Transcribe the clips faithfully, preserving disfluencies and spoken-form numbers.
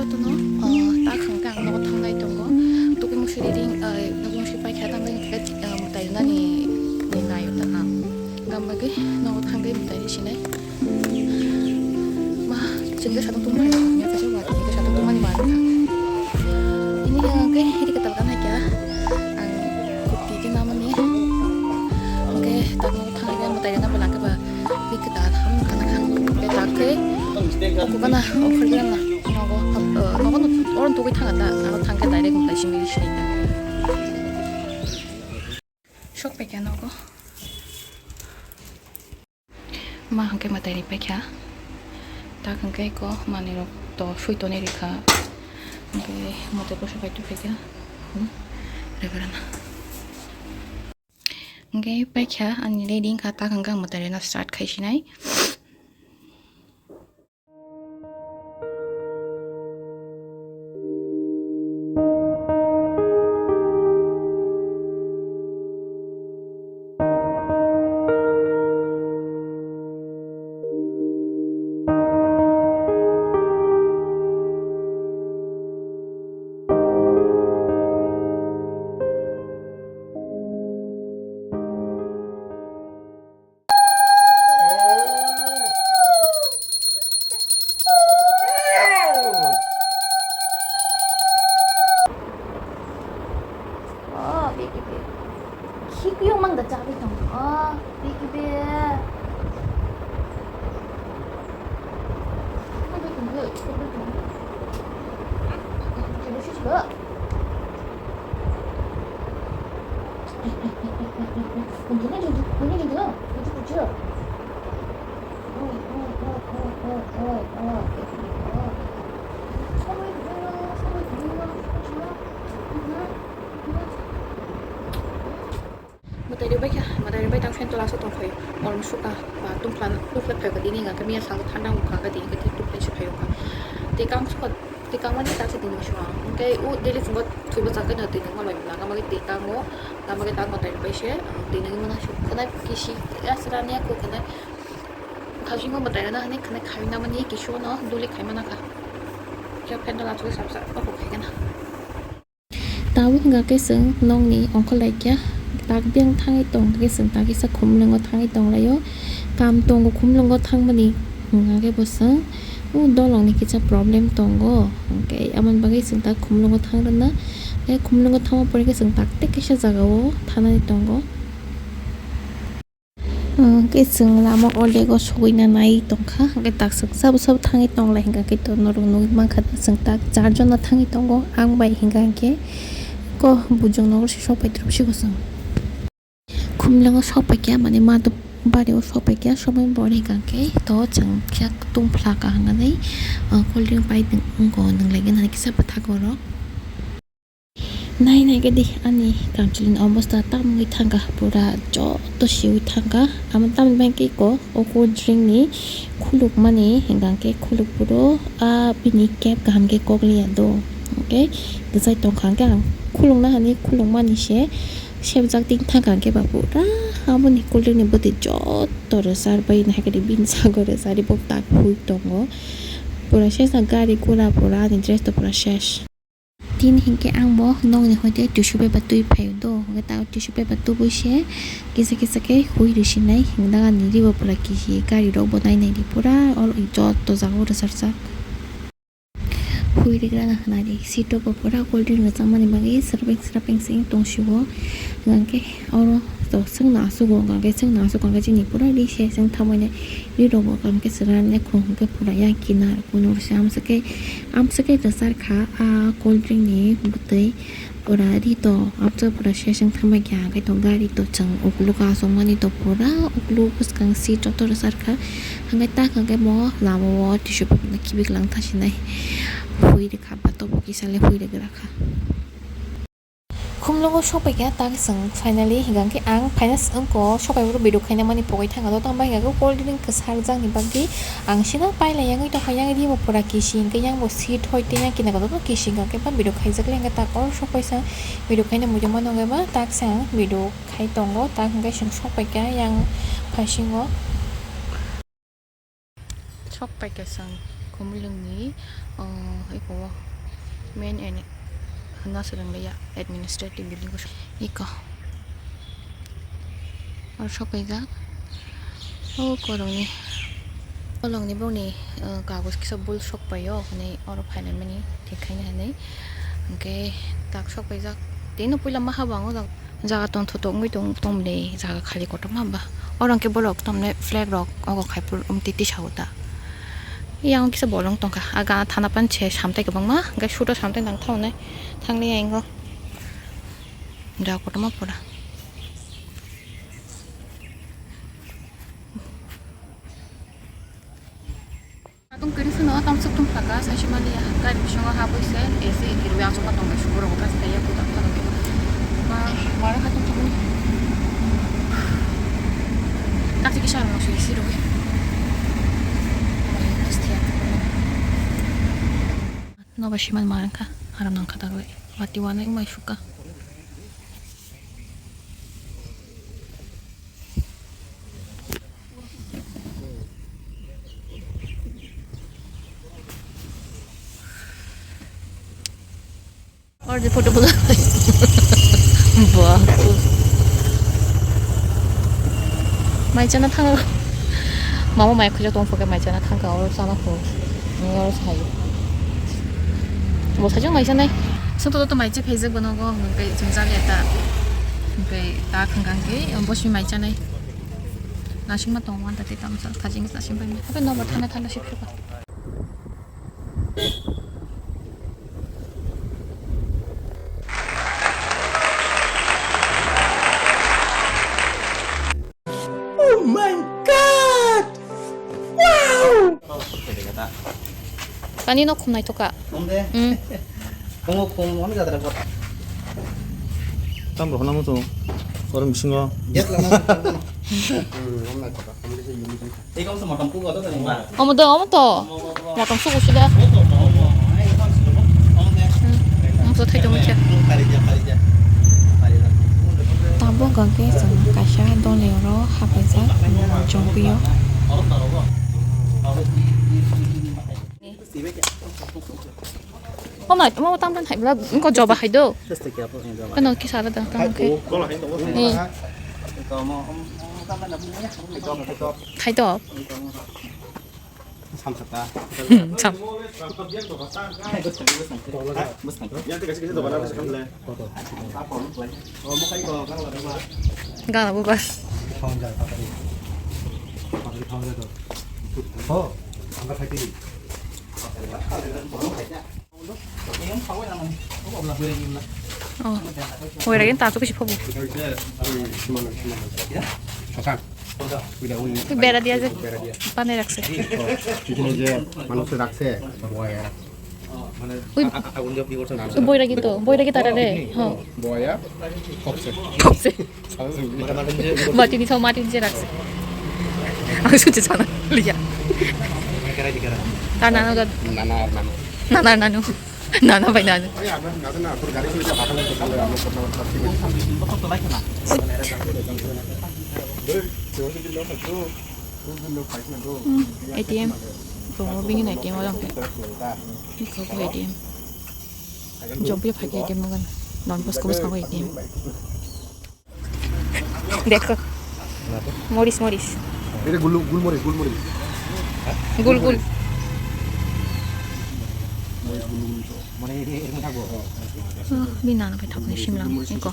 Jotono, ah, ta khangkhe ang nogo thangnai tongo. Tugui musi reading, ah, tugui musi paikha tangbai hwnkhe, ah, mwtai nani ni naio ta ang. Gam bagwi nogo thangwi mwtai sinai. Ma, chwngkhe satung tungmani, ya kaisa wa, chwngkhe satung tungmani ma wngkha. Ini hwnkhe hiri kwtal gana kya, ang kurti khe namani. Hwnkhe tak nogo thangwi mwtai rwna belakhe ba. Bikhe ta tham kana kha. Be ta khe. Oku kana, oku kana. Nogo, eh, nogo no, oron tugui thanga ta. Aro thangkhe direct mutai simi sini ta. Sok paikha nogo. Ma hwnkhe mwtai ri paikha. Ta hwnkhe ko manwi rok to sui toni rikha. Hwnkhe mwtai bosa bai tu paikha. Hmm. Reverend. Hwnkhe paikha ani ready wngkha, ta hwnkhe ang mwtai rwna start khai sinai. Oh, bigi, bigi. Khikuyung mang da chabi tong. Oh, bigi, bigi. Mwtai rwbai kha, mwtai rwbai tang phen tola aswk tong phaio. Morom suka ba tungphla, tungphla phaikha tini hwnkha khe miya salo thanda wngkha khe tini khe tungphla se phaio kha. Tei kang suka, tei kang mani ta se tini sua. Hwnkhe o daily phungo thwibo chakhe no tini malai lama bagwi tei kango, lama bagwi ta mwtai rwbai se tini wngmano se khwnai kisi aswk rani ya kho khwnai. Khajingo mwtai rwna hwnwi khwnai khai namani kisi no duli khai mana kha. Khe phen tola aswk sap sap kho khai gana. Tabuk hwnkha khe chwng nokni ongkhorlai kha, tak biyang thangwi tong khe chwng tak kisa khumlwngo thangwi tong laio. Kam tongo khumlwngo thangmani hwnkha khe bo chwng o dolongni kisa problem tongo, hwnkhe aboni bagwi chwng tak khumlwngo thang rwna. Tei khumlwngo thangma pore khe chwng tak tei kisa jagao thanani tongo. Hwnkhe chwng lama o lego sogwi nanai tongkha, hwnkhe tak chwng sabo sabo thangwi tonglai hwnkha khe to norok nugwi mankha chwng tak char jona thangwi tongo ang bai hwnkha hwnkhe ko bujong nogo se sokpai tongsigo chwng. Khumlwngo sokpaikha mane ma to bari o sokpaikha somoi bor hwnkha hwnkhe to chwng khe tungphla kaham hwnwi cold drink pai nwng wngo nwng lai gana kisa bwthago rok. Nai nai khe di ani kamchwlwini obostha tamoni thangkha, pura joto siwi thangkha. Amo tamoni bagwi khe iko o cold drink ni khulukmani hwnkha khe khuluk phuru a bini cap kaham khe kok liya do. Hwnkhe kwchai tongkha hwnkhe ang khulukna hwnwi khulukmani se sebjak tini thangkha hwnkhe ba pura aboni cold drink ni bwtwi joto rwchar bai nai khe di bini sago rwchar bo tak hui tongo. Pura sesa gari gura pura ani dress to pura ses. Tini hinkhe ang bo nokni hoite tissue paper twi phaio do, hwnkhe ta tissue paper tubui se kisa kisa khe hui rwsinai, hwnkhe ani ri bo pura kisi gari rok bo nai nai di pura oro joto jaga o rwchar jak. Hui rwgrana hwnadi seat rok bo pura cold drink rwchapmani bagwi srapeng srapeng se tongsigo, hwnkhe oro to chwngno aswk o, hwnkhe chwngno aswk o, hwnkhe chini pura ri se chwng thamoini ri rok bo hwnkhe chwra nakhung hwnkhe pura ya kinar kunur se amswk khe. Amswk khe kwchar kha a cold drink ni bwtwi pura ri to amswk pura seseng thambai kha hwnkhe to gari to chwng ukuluk achukmani to pura ukuluk bwskang seat joto rwchar kha hwnkhe ta hwnkhe bo lama o tissue paper no khibi kwlang thasinai hui rwkha ba tobo kisa le hui rwgra kha. Khumlungo sokpaikha tak chwng finally hwnkhe ang finance wngkha sokpaiphuru video khaina mani pogwi thangkha to tamo hwnkhe cold drink kwsarjakni bagwi ang sino pailai yangwi tongkha yang rimo pura kisi hwnkhe yang bo seat hoi tei yang kinaka joto kisi hwnkhe ba video khaijak le hwnkhe tak oro sokpaisa video khaina muitu mano hwnkhe ba tak se ang video khai tongo tak hwnkhe chwng sokpaikha yang phasingo. Sok paikha chwng Kumulungni, oh, iko main and hwnna swrwng liya administrative building ko iko. Oro sok paijak. O korokni, kolokni bokni, uh, kagoz kisa bul sok paio, hwnwi oro phainaimani thik khaina hwnwi. Hwnkhe tak sok paijak. Tino puila ma habo ang o jaga. Jaga tongthotok wngwi tong, tongmani jaga khali kotorma ba. Oro hwnkhe borok tamni flag rok ogo khai phuru wng titi sao ta. Yang kisa bolong tongkha. A gana thana pan se samtai kwbangma, hwnkhe suto samtai nang thaunai thangli yang o. Jaga kotorma pura. Atung kiri phano tamsok tong phaka, saisi maliya, gari bisingo habwi se, A C rwi achukma tongbai, subo rogo kaisa kaiya, budak phano kebo. Ma, mara khatung thangwi. Kaisa kisa rwng se, A C rwgwi. Noba siman marangkha, aram nangkha dagwi. Wati wanai mai suka. Or the photo bula. Ba. Mai chana thang. Mama mai khuja tong phoke mai chana thang ka or chana pho. Ni or sai. Bo sajung mai chanai. Sung to to mai che phejak bono go hwnkhe chwng jale ta. Hwnkhe ta khang khang khe bo si mai chanai. Nasing ma tong wan ta te tam sa thajing sa sim pai. Apa nomor thana thana sip sip. Oh my God! Wow! Tani no khum naithok kha. Khum de. Hmm. Khum, khum, ono jatra kha. Tam rw hwnna muchung. Korong bisingo. Get lama. Hmm, om naithok kha. Om de se yum. Omo do, omo to. Motom sugo sida. Hmm. Omo to thaito mucha. Tabuk hwnkhe chwng kaisa dol ni oro hapaijak, chongpio. Omo, omo tam tam hai bla, ko joba hai do. Kano kisa da tang khe. Eh. Thaito. Sam. Gana bubar. Oh. Wera gini tato kisi phobo. Bera dia je. Bera dia. Pane rakse. Kini je manush rakse. Ui, boiragi to, boiragi tara re. Ho. Boya. Khopse. Khopse. Mati ni thau mati ni jerak se. Ang suci sana liya. Tana nanu ga. Nana nanu. Nana nanu. Nana bai nanu. Hmm, A T M. Tongo bini A T M o jang. Iko ko A T M. Jompi phai ke A T M nogan. Non bos ko bos ko A T M. Dekho. Moris, moris. Ere gul, gul moris, gul moris. Gul, gul. Moris gul gul to. Mane ere ere mo thago. Oh, bini nana bai thok ni simla. Iko.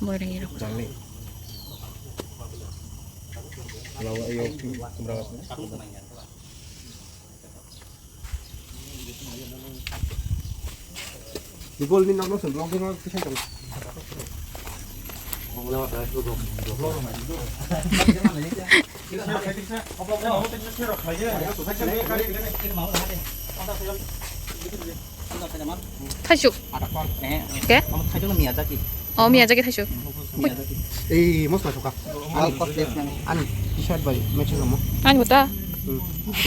Boiragi rok. Lawa ayo. Bol ni nok no swn blok dino kisa tong. Thaisuk. Ke? Oh, Miyazaki thaisuk. Ei, mosla soka. Ani t-shirt bai match romo. Ani buta. Hmm.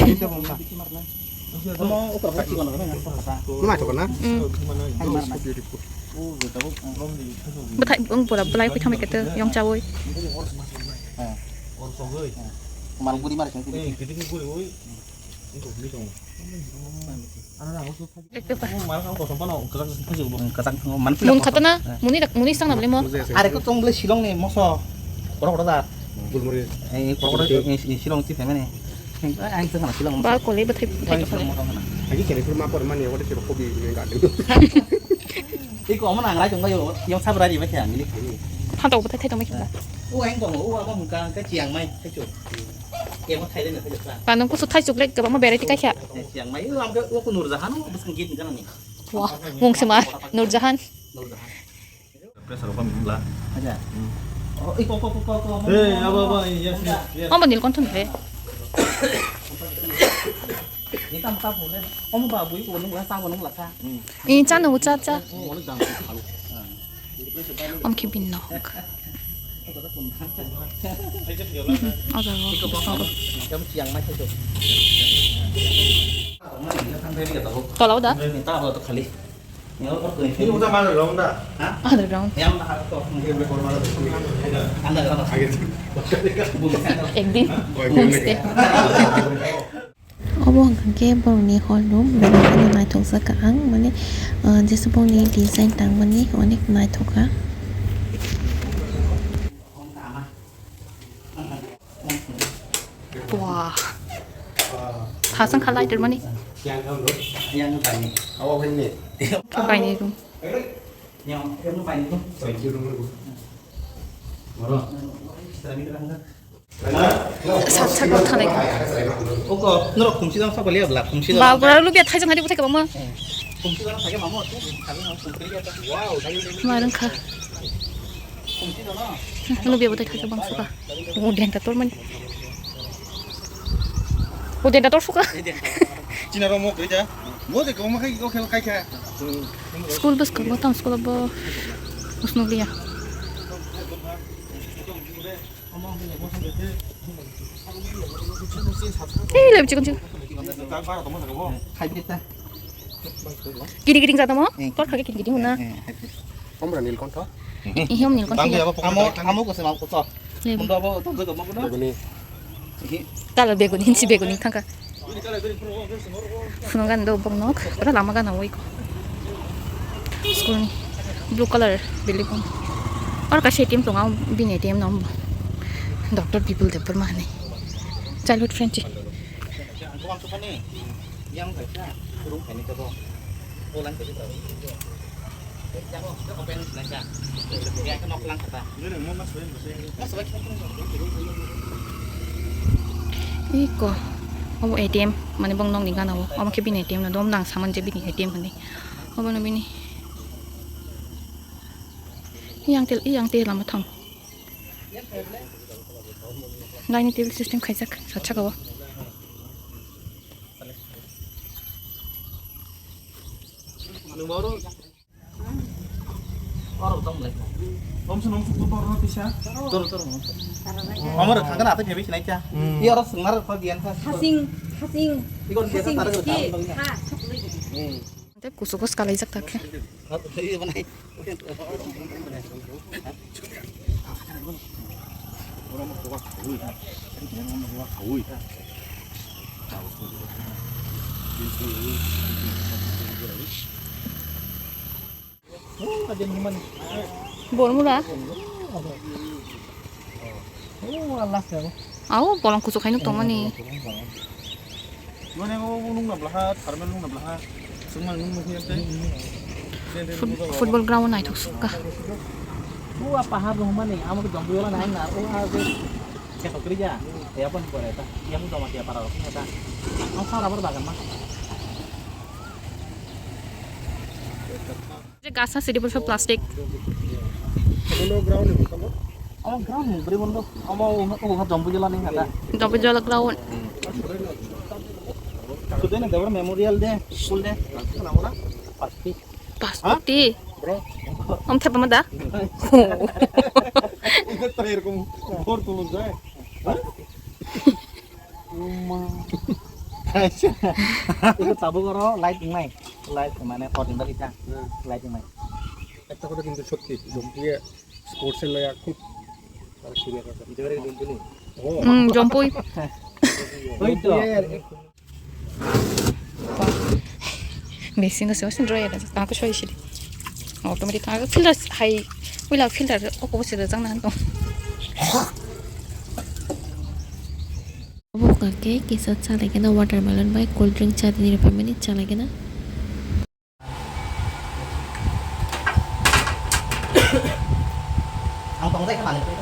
Ini dah bongka. Nima chokna? Mm. Bwthai, wng pura bwlai khe thamai khe tei yong chaui. Mal guri mari khe. Mun khatana, muni dak, muni sang na bole mo. Are ko tong bole Shillong ni moso. Koro koro da. Gulmuri. Eh, koro koro, eh, Shillong ti family. Ang sang na Shillong. Ba kole bathai, bathai. Lagi kene pura mapor mani, wala sih kopi ini enggak ada. Iko omo nang rai tong yo, yang sabra di bacha, ini kiri. Tha to bathai, thai to mai kha. O ang tong, o abo hungka, ka chiang mai, ka chu. Emo thai le na thai chu. Ba nung kusu thai chuk le, kaba ma bereti ka kha. Chiang mai, o am ka, o ko Nur Jahan, o bus kan git kan ni. Wah, mung sema, Nur Jahan. Nur Jahan. Pressure ko mula. Aja. Oh, iko, ko, ko, ko, ko. Eh, abo, abo, yes, yes, yes. Omo Nilkontho ni le. Ni tam ta phone. Omo ba bui ko nung la sa ko nung la sa. Ini cha nung cha cha. Om khe bin nok. Oja ro. Yang mai tu. Tola udah. Ini udah mana dong dah? Hah? Underground. Yang mana tu? Ekdin. Obo hwnkha khe borokni hall room, belai kheno naithokjak ang, mane, ah, jesukboni design tangmani onek naithok kha. Wah. Thasang kha lighter mani. Yang kaini room. Sat sat bo thanai kha. Oko, norok khumsi jang sokoli abla, khumsi jang. Ba, bura lubia thaijang hari buthai kabama. Khumsi jang thage mamo. Marang kha. Lubia buthai thaijang bang suka. O denta tor mani. O denta tor suka. China ro mo koi ja. Mo de ko ma khai ko khel khai kha. School bus ko tam school bo. Usno liya. Ei, lem chikon chikon. Kiri kiri jata mo? Tor khage kiri kiri huna. Omra Nilkontho. Ihom Nilkontho. Amo, amo ko se mau ko to. Lem. Mundo abo to ko mo ko. Beguni. Tala beguni, hinsi beguni thangka. Phunukgani do bokno, pura lama gana o iko. School ni blue colour building. Oro kaisa A T M tongo, bini A T M no. Doctor Bipul Debbarma hinwi. Childhood friend se. Iko, obo A T M, mane bong nokni gana o, omo khe bini A T M no, dom nang saman je bini A T M hinwi. Obono bini, yang tel, yang tel lama thang. Dining table system khaijak, sat saka o. Oro tong lai. Om se nong suk tor no pisa. Tor tor no. Amar thangna ate phebe sinai cha. Hmm. Iya oro sungnar ko dian kha. Hasing, hasing. Iko dia hasing tar ke ki. Ha, suk lai. Hmm. Te kusu kus kalai jak tak. Iya banai. Bormura. Au, bolong kuchuk hai nuk tongmani. Mane o nung na blaha, tharmel nung na blaha. Sungma nung mukhi ante. Foot-, football ground naithok sukha. Ua pahar rohmani, amo ke jombu yola nai na, o ha ke. Ketok kri ja. Ya pon pore ta. Ya mu joma tiya para rok ta. Ang sara bar bagan ma. Je gasa sidi pura plastic. Omo ground ni bukan lo? Omo ground ni beri bondo. Omo, omo, omo jombu jola ni kata. Jombu jola ground. Sudah ni Debra Memorial Day, school day. Kenapa ora? Pasti. Pasti. Bro. Om thapa mada. Itu terakhir kamu bor tulung saya. Hah? Uma. Itu tabuk oro light nai. Light mane fourteen bagi ta. Hmm. Light nai. Ekta kotha kintu sotti, Jompui-e sports-e loya khub, ah, suriya kotha. Jompu ni? Oh. Hmm, Jompui. Oi to. Jompui-e. Machine no se machine dryer ta ko soi sidi. Automatic ta filter hai wila filter o ko se jang nan to. Obo kake kisa chalai kena watermelon bai cold drink chatni rwphaimani chalai kena. Ang tongjai kha manwi.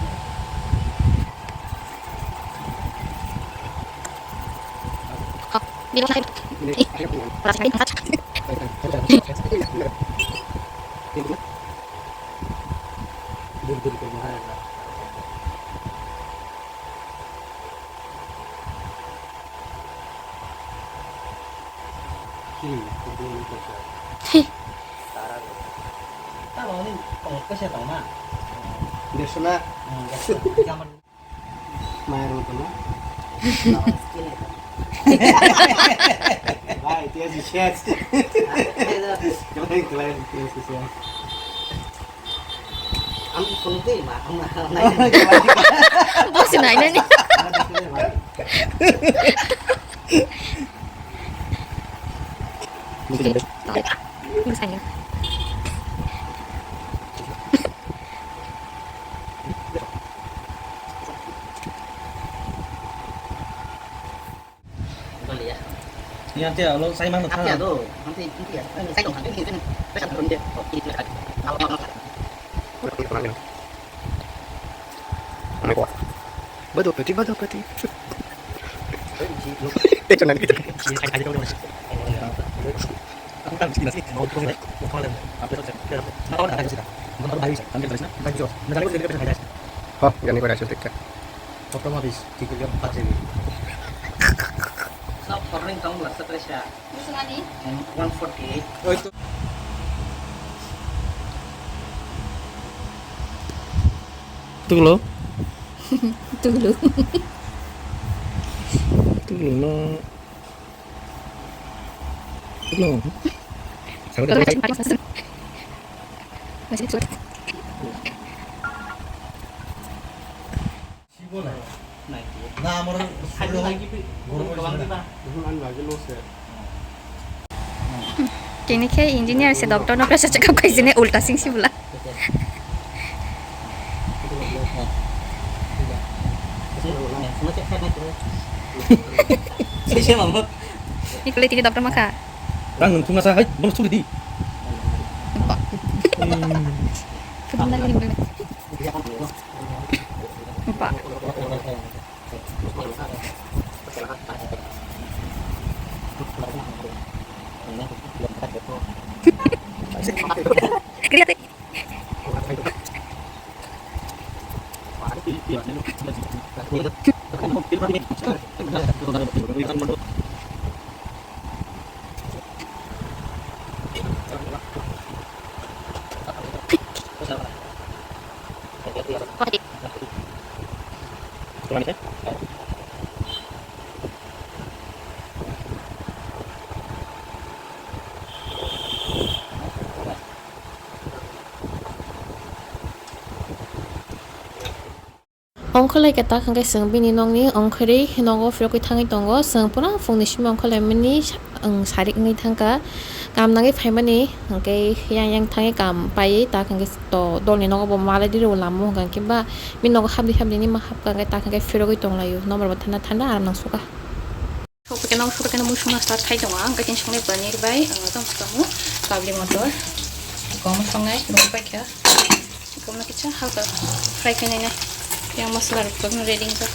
Tamo ni tong kese tong na. Desona. Hmm, desona. Mayar mo tong na. Bai, tiya si chef. Kemai kelai tiya si chef. Ang phone tei ma, ang na. Bosi nai nani. Ni ante alo sai mang thang. Ante ado, ante ante ante sai tong ante ante sai tong ante. Bado pati, bado pati. Techo nani. Ha, gani pada hasil tekka. Sab korning tong la satra sha. One forty eight. Oi to. Tulo. Tulo. Tulo no. Tulo. Kini khe engineer se doctor no pressure check up khaisini ulta sing si bwla. Ikle tini doctor makha. Rang nung thungna sa hai bono suri di. Ba. Ba. Ongkholai khe ta hwnkhe chwng bini nokni ongkhorwi nogo phirogwi thangwi tongo. Chwng pura phungni simi ongkholaimani, ang, sarik wngwi thangkha. Kam nangwi phaimani hwnkhe yang yang thangwi kam paiwi ta hwnkhe to dolni nogo bo malai di rw lama hwnkha hwnkhe ba bini nogo hapdi hapdi hinwi ma hapkha hwnkhe ta hwnkhe phirogwi tonglaio. Nokbar bo thanda thanda aram nang sukha. Sokphaikhe nok sokphaikhe mui songna start khai tongo ang, hwnkhe tini songnai paneer bai, ah, tamo tamo kabli motor. Kom songnai rwkhe paikha. Komno kisa halka fry khai nai nai. Yang masala rok ready wngkha.